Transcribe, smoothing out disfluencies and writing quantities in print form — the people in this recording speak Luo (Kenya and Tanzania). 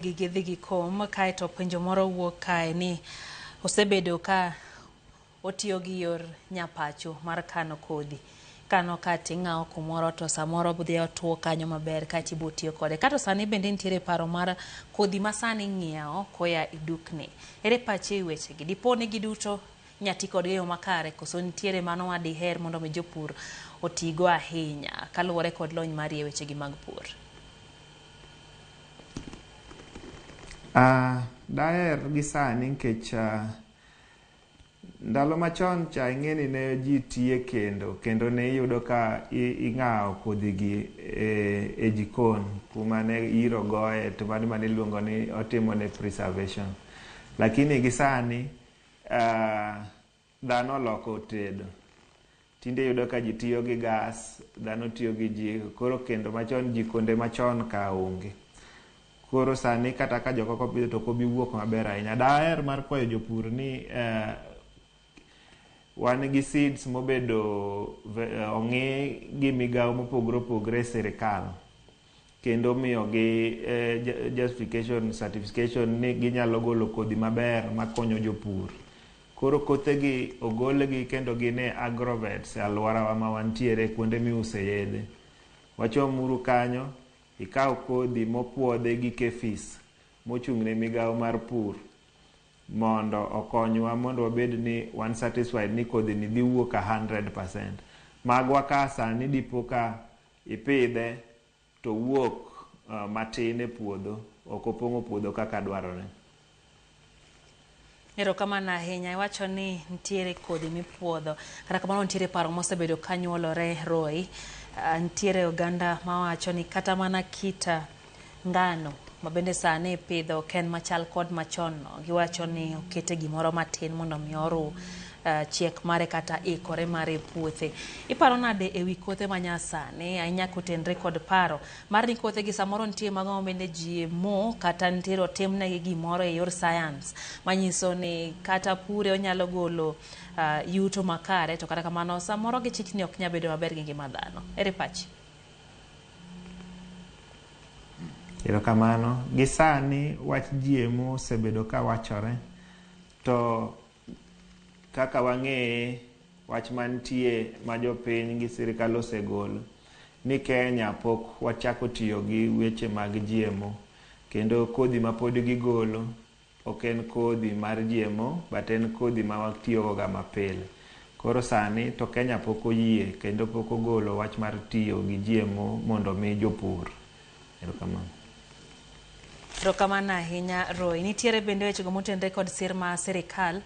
Gidhi gikom kaeto penjo moro wuok kae ni osebedo ka otiyo gi yor nyapacho mar kano kodhi. Kano ka ting'awo kumoro to samoro dhi otuo kanyo maber kaeto ibo tiyo kode. Kato sani bende nitiere paro mar kodhi ma sani ing'iewo koya e dukni. Ere pachi e wechegi? Dipo ni giduto inya ti kodgi e yo makare koso nitiere mano ma diher mondo mi jopur otigo ahinya kaluwore kod lony mari e wechegi mag pur? Daher gi sani nikech ndalo machon cha ing'e ni ne ji tiye kendo kendo ne iyudo ka ing'awo kodhi gi e jikon kuma ne iro goye to mano mane iluongo ni otimo ne preservation. Lakini gi sani dhano oloko tedo. Tinde iyudo ka ji tiyo gi gas, dhano tiyo gi jiko. Koro kendo machon jikonde machon ka onge. Koro sani kata ka jok opidho to ok obi wuok maber ahinya. Daher mar kwayo jopur ni wan gi seeds mobedo ong'i gi migawo mopogore opogore e sirikal. Kendo miyogi justification, certification ni ginyalo golo kodhi maber makonyo jopur. Koro kothe gi ogolgi kendo gin e agrovets e alworawa ma wantiere kuonde miuse yedhe. Wachomuru kanyo, ikaw kodhi mopuodhi gi KEPHIS mochung' ne migawo mar pur mondo okonywa mondo wabed ni wan satisfied ni kodhi ni dhi wuok 100%. Magwa ka sani dipo ka ipidhe to wuok matin e puodho, ok opong'o puodho kaka dwarore. Erokamano ahinya. Iwacho ni nitiere kodhi mipuodho. Kata kamano nitiere paro mosebedo ka nyuolore Roy. Nitiere oganda mawacho ni kata mana kita ngano ma bende sani ipidho ok en machal kod machon no. Giwacho ni okete gimoro matin mondo mi oru chiek mare kata ikore mare e puothe. Iparo nade ewi kothe manyasani ahinya kotenre kod paro mar ni kothe gi samoro nitie mago ma bende GMO kata nitiere otimnegi gimoro e yor science manyiso ni kata pure onyalo golo yuto makare to kata kamano samoro gichich ni ok nyal bedo maber gi ngima dhano. Ere pachi? Erokamano. Gi sani wach GMO osebedo ka wachore to kaka wang'eye wach mantie ma jopiny gi sirikal osegolo ni Kenya pok wachako tiyo gi weche mag GMO kendo kodhi ma pod gigolo ok en kodhi mar GMO but en kodhi ma watiyo ga mapile. Koro sani to Kenya pok oyie kendo pok ogolo wach mar tiyo gi GMO mondo mi jopur. Erokamano. Erokamano ahinya Roy. Nitiere bende wechego motenre kod sir ma sirikal.